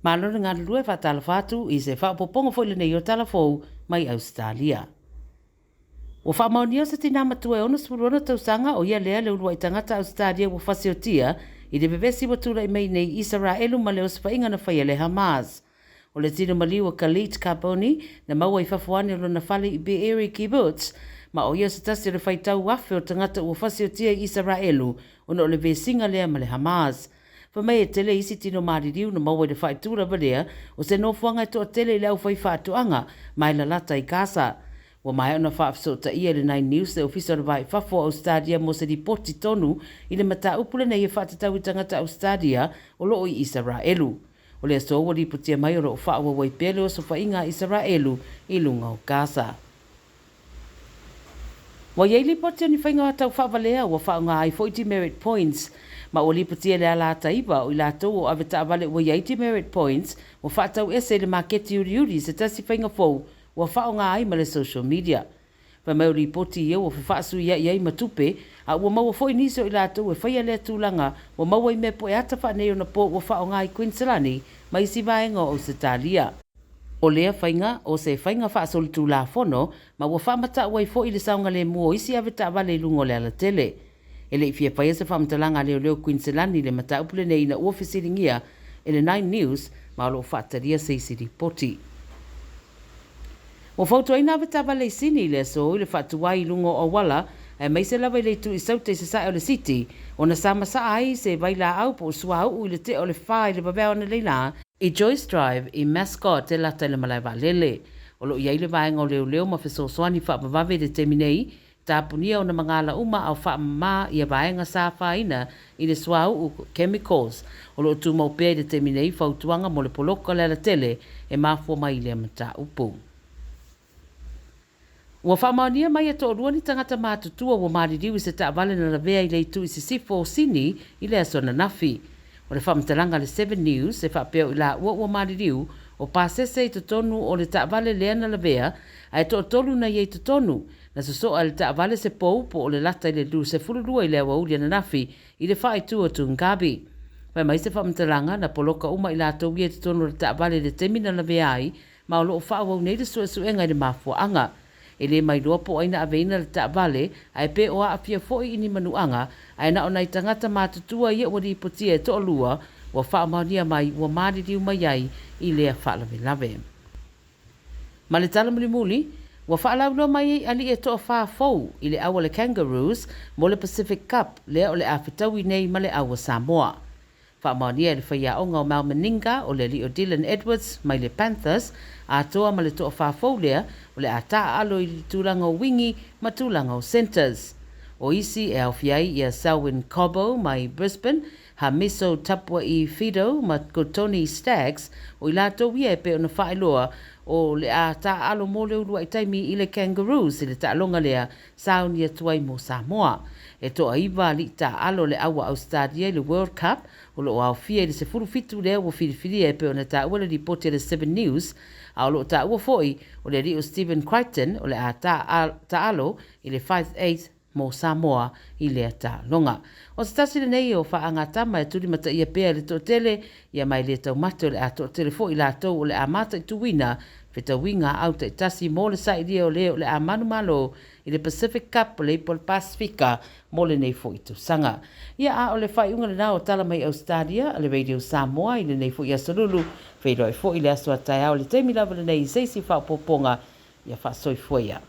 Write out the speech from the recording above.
Malo le galulue faatalofa atu i se faaopoopoga foi lenei o tala fou mai Ausetalia. Ua faamaonia se tinā matua e 66 tausaga o ia lea le uluai tagata Ausetalia ua fasiotia i le vevesi ua tulai mai nei Isaraelu ma le osofaiga na faia e le Hamas. O le tino maliu o Khalid Kaboni na maua i fafo ane o lona fale i Be'eri Kibbutz, ma o ia se tasi o le faitau afe o tagata ua fasiotia i Isaraelu ona o le vesiga lea ma le Hamas. Fai mai e tele isi tino maliliu na maua i le faaitu lava lea o se nofoaga e toatele i le aufaifaatoaga ma e lalata i Gaza. Ua maea ona faafesootaia e le Nine News le Ofisa o le Va i Fafo o Ausetalia mo se lipoti tonu i le mataupu lenei e faatatau i tagata Ausetalia o lo o i Isaraelu. O le aso ua lipotia mai o lo o faaauau ai pea le osofaiga a Isaraelu i luga o Gaza. Ua i ai lipoti o ni faiga tau faavalea ua faaaoga ai foi demerit points, ma ua lipotia e le ala ata iva o i latou o avetaavale ua i ai demerit points ua faatau ese i le maketi uliuli i se tasi faiga fou ua faaaoga ai ma le social media. Fai mai o lipoti ia ua fefaasuiai ai ma tupe, a ua maua foi nisi o i latou e faia lea tulaga ua maua i mea pueata faaneionapo ua faaaoga i Kuiniselani ma isi vaega o Ausetalia. O lea faiga o se faiga faasolitulafono ma ua faamatau ai foi le saogalemu o isi avetaavale i luga o le alatele. E le i fia faia se faamatalaga a leoleo Kuiniselani i le mataupu lenei ina ua fesiligia e le Nine News ma o lo o faatalia se isi lipoti. Ua fautuaina avetaavale i Sini i le aso i le faatuai i luga o auala aemaise lava i le itu i Sauta i sasae o le Siti ona sa masaa ai se vailaau po o suauu i le tea o le 4 i le vaveao analeila i Joyce Drive i Mascot e lata i le malae vaalele. O lo o i ai le vaega o leoleo ma fesoasoani faavavave i le taimi nei, tapunia ona magala uma a o faamama ia vaega sa afaina i le suauu chemicals. O lo o tumau pea i le taimi nei fautuaga mo le poloka o le alatele e mafua mai i lea mataupu. Ua faamaonia mai e toalua ni tagata matutua ua maliliu i se taavale na lavea i le itu i sisifo o Sini i le aso ananafi. O le faamatalaga a le Seven News e faapea o i laua ua maliliu o pasese i totonu o le taavale lea na lavea ae toatolu na i ai i totonu. Na sosoa e le taavale se pou po o le lata i le 22 i le aoauli ananafi i le faaitu o Toongabbie. Fai mai se faamatalaga na poloka uma i latou ia i totonu o le taavale i le taimi na lavea ai ma o lo o faaauau nei le suesuega i le mafuaaga. E le mailoa po o ai na aveina le taavale, ae pe o aafia foi i ni manuaga, ae na o nai tagata matutua ia ua lipotia e toalua ua faamaonia mai ua maliliu mai ai i lea faalavelave. Ma le tala mulimuli, ua faalauiloa mai ai alii e toafa fou i le au a le Kangaroos mo le Pacific Cup lea o le a fetaui nei ma le au a Samoa. Faamaonia e le faiaoga o Mal Meninga o le alii o Dylan Edwards mai le Panthers, atoa ma le toafa fou lea o le a taaalo i le tulaga o wingi ma tulaga o centres. O isi e aofia ai ia Selwyn Cobbo mai Brisbane, Hamiso Tapua'i Fidow ma Kotoni Staggs, o i latou ia e pei ona faailoa o le a taaalo mo le uluai taimi i le Kangaroos i le taaloga lea sauni atu ai mo Samoa. E toaiva alii taaalo le au a Ausetalia i le World Cup o lo o aofia i le 17 lea ua filifilia e pei ona taua le lipoti a le Seven News, a o lo o taua foi o le alii o Stephen Crichton o le a taaalo i le five-eighth mo Samoa i lea taaloga. O se tasi lenei o faagatama e tulimataia pea e le toatele, ia ma e le taumate o le a toatele foi i latou o le a mataituina fetauiga a au taitasi mo le sailia o le o le a manumalo i le Pacific Cup o le Ipu o le Pasefika mo lenei foi tausaga. Ia a o le faaiuga lena o tala mai Ausetalia a le Radio Samoa i lenei foi aso Lulu, feiloai foi i le aso a taeao i le taimi lava lenei i se isi faaopoopoga ia faasoifua ia.